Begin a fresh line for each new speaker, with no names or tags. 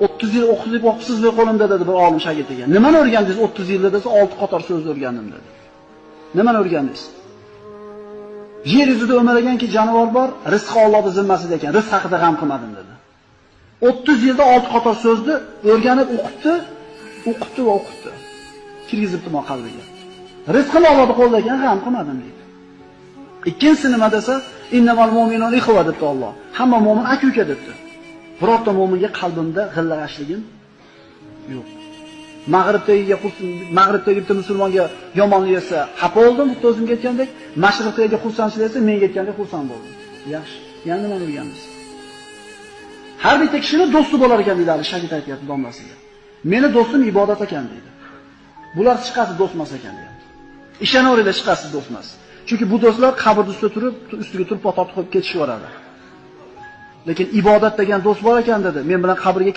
30 yil o'qib o'qibsiz qo'limda dedi bir olim shogirdiga. Nimani o'rgandingiz 30 yilda desa, 6 qator so'zni o'rgandim dedi. Nimani o'rgandingiz? Yer yuzida o'malaganki jonivor bor, rizqi Allohning zimmasida ekan, rizq haqida g'am qilmadim dedi. 30 yilda 6 qator so'zni o'rganib o'qibdi, o'qibdi va o'qibdi. Kirgizibdi mo qalbiga. Rizqim Allohning qo'lida ekan, g'am qilmadim deydi. Ikkinchisi nima desa, innamal mu'minun ikhwa debdi Alloh. Hamma mu'min aka-uka debdi. Birorta mu'minga qalbimda g'illag'ashligim yo'q. Mag'ribdagi bitta musulmonga yomonlik esa xafa bo'ldim, xuddi o'zimga aytgandek, mashriqdagi xursandchilik esa menga aytgandek xursand bo'ldim. Yaxshi. Yana nimani o'rganamiz? Har bitta kishini do'sti bo'lar ekan deydi, shagird aytayapti domlasiga. Meni do'stim ibodat ekan deydi. Bular chiqasi do'st emas ekan deyapti. Ishonaveringlar, chiqasi do'st emas. Chunki bu do'stlar qabr ustida turib, ustiga turib potoq qo'yib ketishaveradi. Lekin ibodat degan do'st bor ekan dedi. Men bilan qabrga